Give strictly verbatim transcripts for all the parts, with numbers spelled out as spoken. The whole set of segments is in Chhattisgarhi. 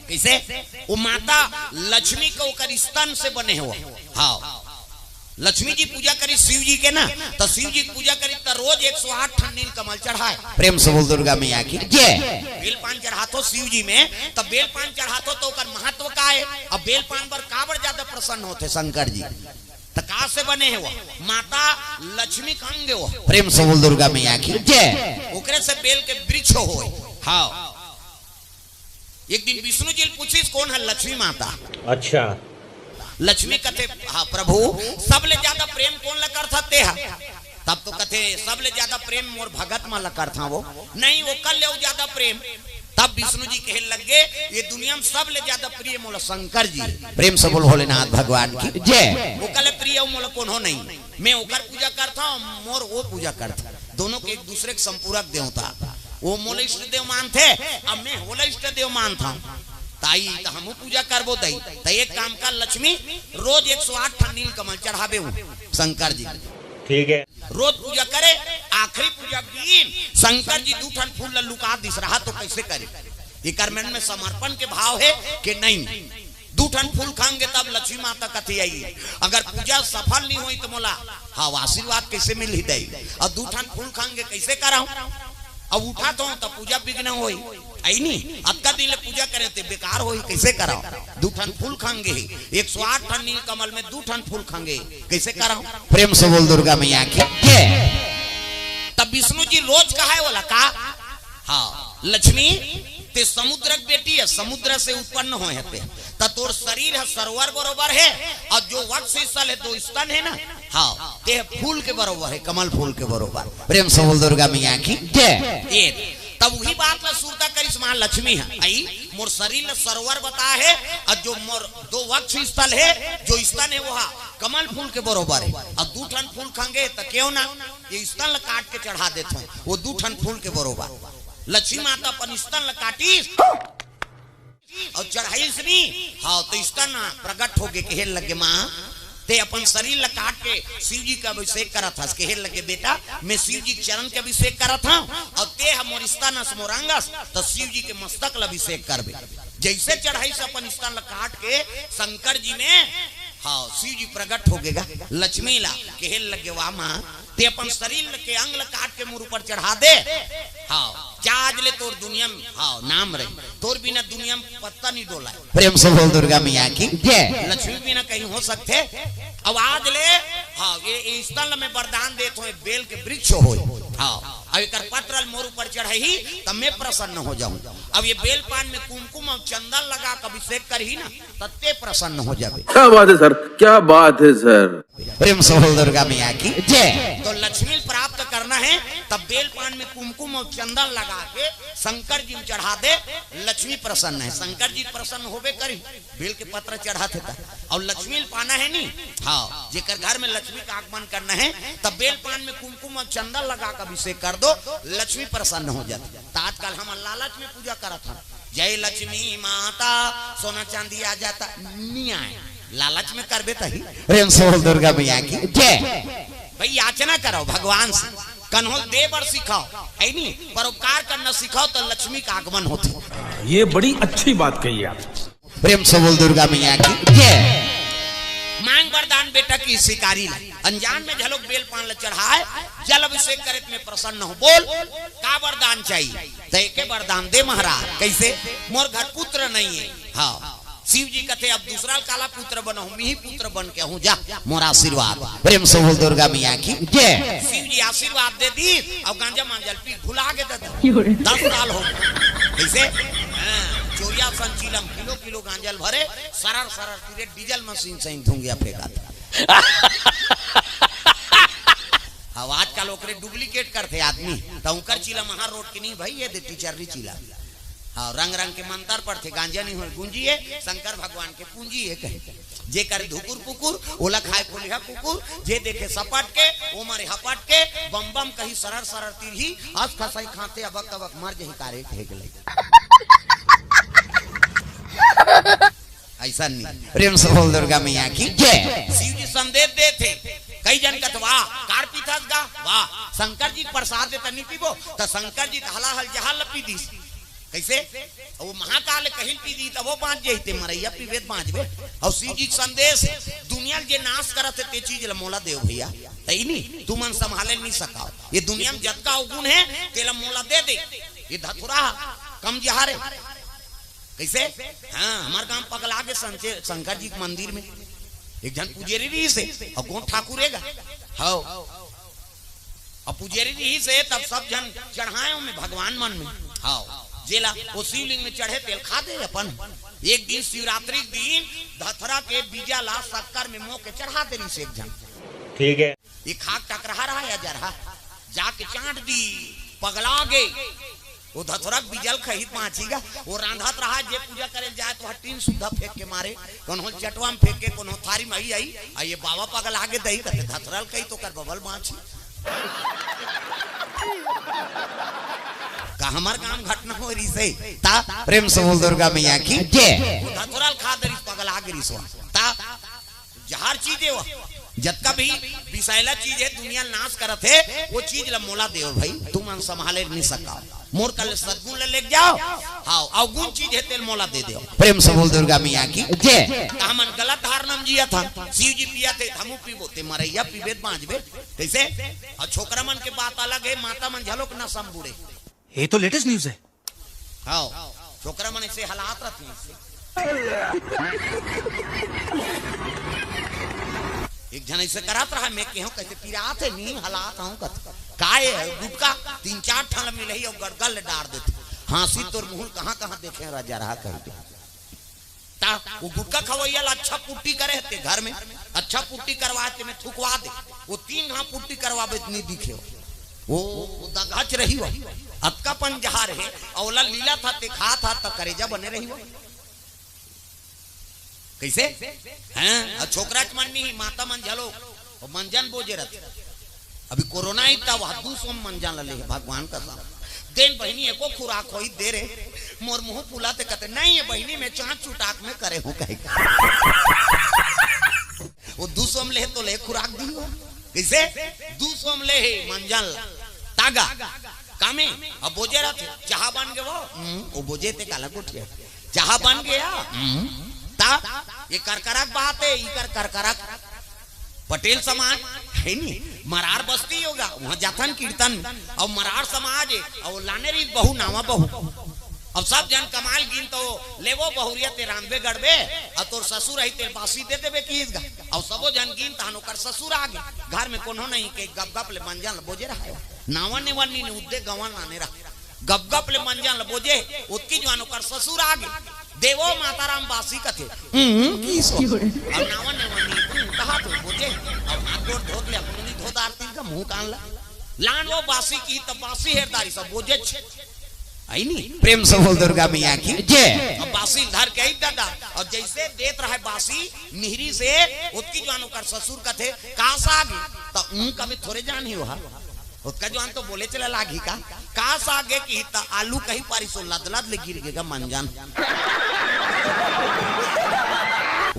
कइसे? वो माता लक्ष्मी के ओकर स्तन से बने हे वो। हाँ, लक्ष्मी जी पूजा करी शिव जी के ना, त शिव जी के पूजा करी त रोज एक सौ आठ ठन नील कमल चढ़ाय। प्रेम से बोल दुर्गा मैया की जय। बेल पान चढ़ाथो शिव जी में, त बेल पान चढ़ाथो त ओकर महत्व का हे? अब बेल पान बर काबर ज्यादा प्रसन्न होथे शंकर जी? त का से बने हे वो? माता लक्ष्मी के अंग हे वो। प्रेम से बोल दुर्गा मैया की जय। ओकरे से बेल के वृक्ष होय। हाँ, एक दिन विष्णु जी ल पूछिस, "कोन हे लक्ष्मी माता?" अच्छा। लक्ष्मी कथे, "हाँ प्रभु, सबले ज्यादा प्रेम कोन ल करथा तेहा?" तब तो कथे, "सबले ज्यादा प्रेम मोर भगत मन ल करथा वो।" "नहीं, ओकर ले अउ ज्यादा प्रेम।" तब विष्णु जी कहे लग गे, "ये दुनिया में सबले ज्यादा प्रिय मोला शंकर जी।" प्रेम से बोल भोलेनाथ भगवान की जय। "ओकर ले प्रिय अउ मोला कोनो नहीं।" मैं ओकर पूजा करथंव, मोर वो पूजा करथे। दोनों के एक दूसरे के संपूरक देवता। वो मोला इष्ट देव मानथे, अब मैं ओला इष्ट देव मानथंव। ताई, त हमू पूजा करबो दाई। त एक काम कर लक्ष्मी, रोज एक सौ आठ ठन नील कमल चढ़ाबे हूँ शंकर जी। ठीक है। रोज पूजा करे, आखिरी पूजा के दिन शंकर जी दू ठन फूल ल लुका दिस, रहा तो कइसे करे? एकर मन में समर्पण के भाव हे कि नहीं? दू ठन फूल खांगे तब लक्ष्मी माता कथे आही। अगर पूजा सफल नहीं होई त मोला, हाँ, आशीर्वाद कइसे मिलही दाई? अउ दू ठन फूल खांगे कइसे करंव? अब उठाथंव त पूजा विघ्न होई, अइ नी? अतका दिन ले पूजा करे ते बेकार होई, कइसे करंव? दू ठन फूल खांगे हे, एक सौ आठ ठन नील कमल में दू ठन फूल खांगे, कइसे करंव? प्रेम से बोल दुर्गा मैया की जय। तब विष्णु जी रोज कहे वाला का, हाँ, लक्ष्मी, ते समुद्र के बेटी हे, समुद्र से उत्पन्न होय हे ते। त तोर शरीर ह सरोवर बरोबर हे, अउ जो वक्ष स्थल हे, दो स्तन हे ना, हाँ, ते ह फूल के बरोबर हे, कमल फूल के बरोबर। प्रेम से बोल दुर्गा मैया की जय। ये, तब उही बात ला सुरता करिस माँ लक्ष्मी ह, अई, मोर शरीर ला सरोवर बताय हे, अउ जो मोर दो वक्ष स्थल हे, जो स्तन हे, वो ह कमल फूल के बरोबर हे, अउ दू ठन फूल खांगे त केव ना, ये स्तन ला काट के चढ़ा देथंव, वो दू ठन फूल के बरोबर। लक्ष्मी माता अपन स्तन ल काटिस अउ चढ़ाइस नी, हाँ, त स्तन प्रगट होगे, कहे लगे, "माँ, ते अपन शरीर ल काट के शिव जी के अभिषेक करत हस।" कहे लगे, "बेटा, मैं शिव जी के चरण के अभिषेक करत हंव, अउ ते ह मोर स्तन अस, मोर अंग अस, त शिव जी के मस्तक ल अभिषेक करबे।" जइसे चढ़ाइस अपन स्तन ल काट के शंकर जी में, हाँ, शिव जी प्रगट होगे गा। लक्ष्मी ला कहे लगे, "वाह माँ, ते अपन शरीर के अंग ल काट के मोर ऊपर चढ़ा दे, हाँ, जा आज ले तोर दुनिया में, हाँ, नाम रही, तोर बिना दुनिया में पत्ता नहीं डोलाय।" प्रेम से बोल दुर्गा मैया की जय। लक्ष्मी बिना कहीं हो सकथे? अब आज ले, हाँ, ये, ये स्तन ल मैं वरदान देत हंव, ये बेल के वृक्ष होय, हाँ, अब एकर पत्र ल मोर ऊपर चढ़ही, त मैं प्रसन्न हो जाहूं। अब ये बेल पान में कुमकुम अउ चंदन लगा के अभिषेक करही ना, त ते प्रसन्न हो जाबे। क्या बात है सर, क्या बात है सर। प्रेम से बोल दुर्गा मैया की जय। तो लक्ष्मी प्राप्त करना हे, तब बेल पान में कुमकुम अउ चंदन लगा के शंकर जी में चढ़ा दे, लक्ष्मी प्रसन्न हे, शंकर जी प्रसन्न होबे करही, बेल के पत्र चढ़ाथे त। अउ लक्ष्मी ल पाना हे नी, हाँ, जेकर घर में लक्ष्मी का आगमन करना हे, तब बेल पान में कुमकुम अउ चंदन लगा के अभिषेक कर दो, लक्ष्मी प्रसन्न हो जाथे। त आजकल हम लालच में पूजा करत हन, "जय लक्ष्मी माता, सोना चांदी आ जाता," नहीं आय। लालच में करबे तही। प्रेम से बोल दुर्गा मैया की जय। भाई, याचना करो भगवान से, कन्हो दे बर सिखाओ, हे नी? परोपकार करना सिखाओ, त लक्ष्मी का आगमन होथे। ये बड़ी अच्छी बात कही आप। प्रेम से बोल दुर्गा मैया की जय। मांग वरदान बेटा की शिकारी ला, अनजान में घलोक बेल पान ला चढ़ाय, जल अभिषेक करे त मैं प्रसन्न हों। बोल, का वरदान चाहिए? त एके वरदान दे महाराज। कइसे? मोर घर पुत्र नहीं हे। हाँ, शिव जी कथे, "अब दूसरा ल काला पुत्र बनहूं, मिही पुत्र बन के हूं, जा, मोर आशीर्वाद।" प्रेम से बोल दुर्गा मैया की जय। शिव जी आशीर्वाद दे दिस, अउ गांजा मांजा ल पी भुला गे दादा। दस साल हो गे। कइसे? हाँ, चोरिया सन चीलम किलो किलो गांजा ल भरे, सरर सरर तीरे डीजल मशीन सही धुंगिया फेंकाथे। अब आजकल ओकरे duplicate करथे आदमी, त ओकर चीलम हर रोड के नहीं भाई, ये दे टीचर री चीलम। हाँ, रंग रंग के मंतर पढ़थे, गांजा नहीं होय गुंजी हे, शंकर भगवान के पूंजी हे कहे। जे करे धुकुर पुकुर, ओला खाय कोलिहा कुकुर, जे देखे सपट के, ओ मरे हपट के, बम बम कही सरर सरर तीरही, अस खसई खाते अबक तबक मर जही कारे कहे के लई। अइसन नहीं। प्रेम से बोल दुर्गा मैया की जय। शिव जी संदेश देथे, कई जन कथे, "वाह, कारे पीथस गा, वाह, शंकर जी के प्रसाद हे त नहीं पीबो," त शंकर जी त हलाहल जहर ल पी दिस। कइसे? अउ महाकाल कहिल पी दी, तभो बाँच जाही, ते मरइया पीबे त बाँचबे। अउ शिव जी के संदेश, दुनिया ल जे नाश करत हे, ते चीज ल मोला देव भइया। तइ नी, तुमन संभाले नी सकाव। ये दुनिया म जतका अवगुण हे, तेला मोला दे दे। ये धतुरा कम जहर हे। कइसे? हाँ, हमर गाँव पगला गे संचे-, शंकर जी के मंदिर में। एक झन पुजेरी रहिस हे, अउ गोंठ ठाकुर हे गा। हव। अउ पुजेरी रहिस हे, तब सब झन चढ़ाए ओमे भगवान मन में। हव। जेला ओ शिवलिंग में चढ़े, तेल खा दे अपन। एक दिन शिवरात्रि के दिन धतुरा के बीजा ला शक्कर में मो के चढ़ा दे रहिस एक झन। ठीक है। ये खाक टकरहा रहा या जरहा, जाके चाट दी, पगला गे। ओ धतुरा के बीजा ल खही बाँची गा, ओ रांधत रहा, जे पूजा करे ल जाए त ओहा टीन सुद्धा फेंक के मारे, कोनो चटवा म फेंक के, कोनो थारी म अई, अई, अ ये बाबा पगला गे दई कथे, धतुरा ल कही त ओकर बबल बाँची। का हमर गाँव घटना होय रहिस हे? ता प्रेम से बोल दुर्गा मैया की जय। ओ धतुरा ल खा दे रहिस, पगला गे रहिस ओ। ता जहर चीज हे वो, जतका भी विषैला चीज हे, दुनिया ल नाश करत हे, वो चीज ल मोला देव भई, तुमन संभाले नी सकाव। मोर कर ले सद्गुण ल लेके जाव, हव, अवगुण चीज हे, तेल मोला दे देव। प्रेम से बोल दुर्गा मैया की जय। त हमन गलत धारणा म जियत हन, शिव जी पियत हे, हमू पीबो, ते मरइया पीबे त बाँचबे। कइसे? अउ छोकरा मन के बात अलग हे, माता मन घलोक नशा म बूड़े। ये तो लेटेस्ट न्यूज है। हव, छोकरा मन अइसे हलात रहिथे अइसे। एक झन अइसे करत रहा, मैं केहेंव कइसे पिरात हे, नी हलात हंव कथे। काय हे? गुटखा तीन चार ठन मिलही अउ गड़गड़ ले डार देथे। हाँसी तोर मुँह ल कहाँ कहाँ देखे राजा रहा कहिके। ता वो गुटखा खवइया ला अच्छा पुट्टी करे हे ते घर में, अच्छा पुट्टी करवा ते में थुकवा दे। वो तीन घाव पुट्टी करवाबे त नी दिखे वो, वो दगच रही वो। अतका पन जहर हे, अउ ओला लीलत हा ते खात हा त करेजा बने रही वो। कइसे? हैं? अउ छोकरा के मन नी, माता मन घलो, वो मंजन बोजे रहिथे। अभी कोरोना ही तब हा दू सौ मंजन ल ले हे, भगवान कसम। देन बहिनी एको खुराक होई दे रे, मोर मुँह फुला ते कथे, नहीं ये बहिनी मैं चाँच चुटाक में करे हूँ कहे। वो दू सौ म ले हे तो ले खुराक दी हो। कइसे? दू सौ म ले हे मंजन ल। तागा। कामे? अब बोजे रहिथे, चाहा बन गे वो? हम्म, वो बोजे ते काला गोठिया। चाहा बन गे? हम्म। ता, ये करकरक बात हे, इकर करकरक। पटेल समाज हे नी, मरार बस्ती होगा, उहाँ जाथन कीर्तन, अउ मरार समाज हे, अउ लाने रही बहू, नावा बहू। अब सब झन कमाल गिन तो लेवो बहुरिया ते रांधबे गढ़बे, अउ तोर ससुर अही ते बासी दे देबे किहिस गा। अउ सबो झन गिन तहन ओकर ससुर आगे, घर में कोनो नहीं के गपगप ले मंजन ल बोजे रहा। नावा नेवा नी ने उद्दे गवन लाने रहा। गपगप ले मंजन ल बोजे, ओतकी जुवान ओकर ससुर आगे। देवो माता राम बासी कथे। हम्म, किहिस वो। अब नावा नेवा नी, हम्म, कहा तो बोजे। अब हाथ गोड़ धोत ले, अपन नी धोत आरती का मुँह कान ला। लान वो बासी किही त बासी हेरदारी सब बोजे छ। अई नी? प्रेम से बोल दुर्गा मैया की जय। अब बासी धर के अई दादा, अउ जइसे देत रहे बासी, निहरी से, ओतकी जुवान ओकर ससुर कथे, का साग? त ऊँ कभी थोरे जान ही ओहा। ओतका जुवान तो बोले चले लागही का? का साग हे किही त आलू कही पारिस ओ लद लद ले गिर गे गा मंजन।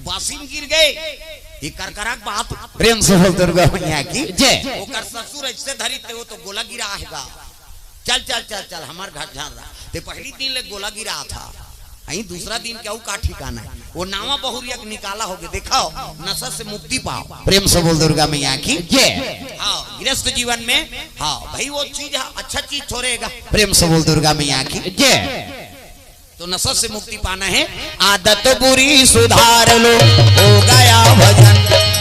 बासी म गिर गे। ये करकरक बात। प्रेम से बोल दुर्गा मैया की जय। ओकर ससुर अइसे धरी ते वो तो गोला गिरा हे गा। चल, चल, चल, चल, हमर घर झन रहा। ते पहली दिन ले गोला गिरात हा। अई दूसरा दिन के अउ का ठिकाना हे। वो नावा बहुरिया के निकाला होगे, देखाव, नशा से मुक्ति पाव। प्रेम से बोल दुर्गा मैया की जय। हाँ, गृहस्थ जीवन में, हाँ, भई वो चीज हे, अच्छा चीज थोरे गा। प्रेम से बोल दुर्गा मैया की जय। तो नशा से मुक्ति पाना हे, आदत बुरी सुधार लो, हो गया भजन।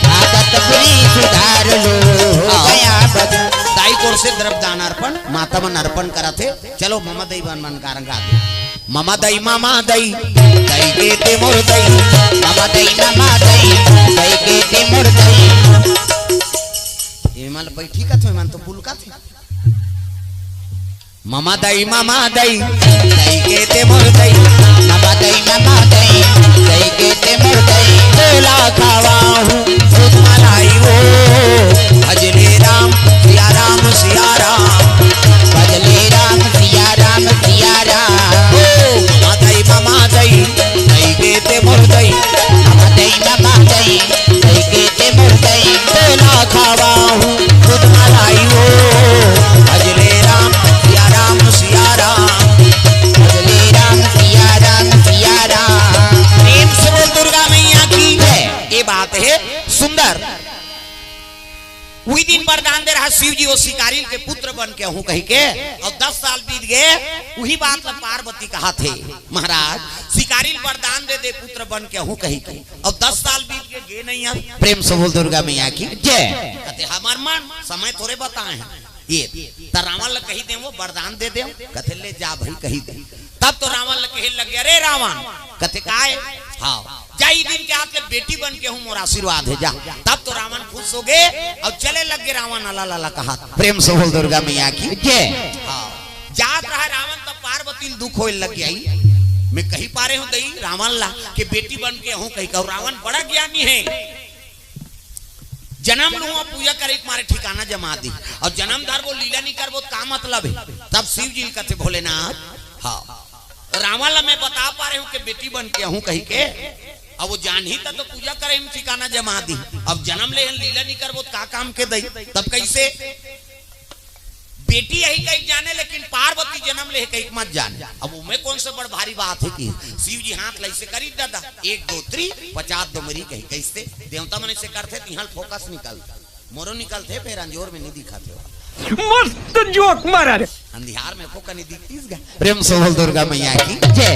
आदत बुरी सुधार लो, हो हाँ। गया भजन। दाई कोर से द्रव्य दान अर्पण, माता मन अर्पण करत हे। चलो ममा दई बन मन कारंग गा दे। ममा दई, ममा दई, दई के ते मोर दई। ममा दई, ममा दई, दई के ते मोर दई। ये मन बैठी कथे, मन तो पुलकथे। ममा दई, ममा दई, दई के ते मोर दई। ममा दई, ममा दई, दई के ते मोर दई। गोला खावा हूँ, दूध मलाई वो। भजले राम, सिया राम, सिया राम। भजले राम, सिया राम, सिया राम। ओ, ममा दई, ममा दई, दई के ते मोर दई। ममा दई, ममा दई, दई के ते मोर दई। गोला खावा हूँ, दूध मलाई वो। भजले राम, सिया राम, सिया राम। भजले उही दिन वरदान दे रहा शिव जी, वो शिकारी के पुत्र बन के आहूं कहिके। अउ दस साल बीत गे, उही बात ला पार्वती कहाथे, महाराज, शिकारी ल वरदान दे दे पुत्र बन के आहूं कहिके। अउ दस साल बीत गे, गे नइ आय। प्रेम से बोल दुर्गा मैया की जय। कथे, हमर मन समय थोरे बताए हन। ये त रावण ल कहि देवं, वो वरदान दे देवं। कथे, ले जा भई, कहि दे। तब तो रावण ल कहे लग गे, अरे रावण, कथे, काय? हाँ, जा, ई दिन के आज ले बेटी बन के आहूं, मोर आशीर्वाद हे, जा। तब तो रावण खुश हो गे अउ चले लग गे रावण अला लला कहात। प्रेम से बोल दुर्गा मैया की जय। हाँ, जात रहा रावण, तब पार्वती ल दुख होय लग गे, मैं कहि पारे हंव दई रावण ला कि बेटी बन के आहूं कहिके। अउ रावण बड़ा ज्ञानी हे, जनम लूं अउ पूजा करे के मारे ठिकाना जमा दिही, अउ जनम धरबो, लीला नइ करबो त का मतलब हे? तब शिव जी ल कथे भोलेनाथ, हाँ, रावण ला मैं बता पारे हंव कि बेटी बन के आहूं कहिके, अउ वो जानही त तो पूजा करे म ठिकाना जमा दिही। अब जनम ले हन, लीला नइ करबो त का काम के दई? तब कइसे? बेटी अही कहिके जाने, लेकिन पार्वती जनम ले हे कहिके मत जाने। अब ओमे कोन से बड़ भारी बात हे कि शिव जी हाथ ल अइसे करिस दादा, एक दो तीन, पचास डोमरी कहिके। कइसे? देवता मन अइसे करथे, तिहां ल फोकस निकल, मोरो निकलथे, फेर अंजोर में नइ दिखत हे। मस्त जोक मारा रे। अंधियार में फोकस नइ दिखतिस गा। प्रेम से बोल दुर्गा मैया की जय।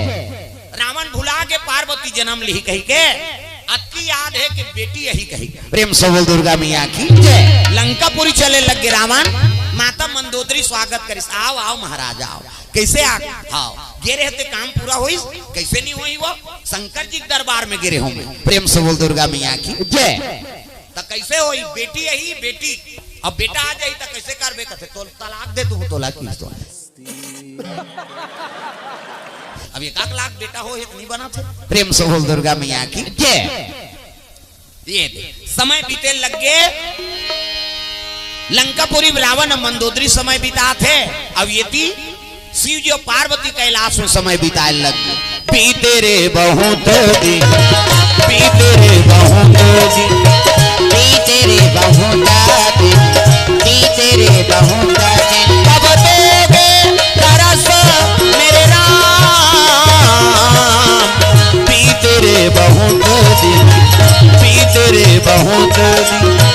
रावण भुला गे पार्वती जनम लिही कहिके, अतकी याद हे कि बेटी अही कहिके। प्रेम से बोल दुर्गा मैया की जय। लंकापुरी चले लग गे रावण, माता मंदोदरी स्वागत करिस, आव, आव महाराज, आव। कइसे आ? हाँ, गे रहे ते काम पूरा होइस, कइसे नइ होही वो? शंकर जी के दरबार में गे रहे हंव मैं। प्रेम से बोल दुर्गा मैया की जय। त कइसे होही? बेटी अही, बेटी। अब बेटा आ जाही त कइसे करबे? कथे, तो तलाक दे दूं, तोला किस तो। अब एक आध लाख बेटा होही त नइ बनत हे। प्रेम से बोल दुर्गा मैया की जय। ये दे, समय बीते लग गे, लंकापुरी में रावण अउ मंदोदरी समय बिताथे। अब एती शिव जी अउ पार्वती कैलाश में समय बिताए लग गे। बीते रे बहुत दिन, बीते रे बहुत दिन, बीते रे बहुत दिन, बीते रे बहुत दिन। कब दोगे दरस मेरे राम, बीते रे बहुत दिन, बीते रे बहुत दिन।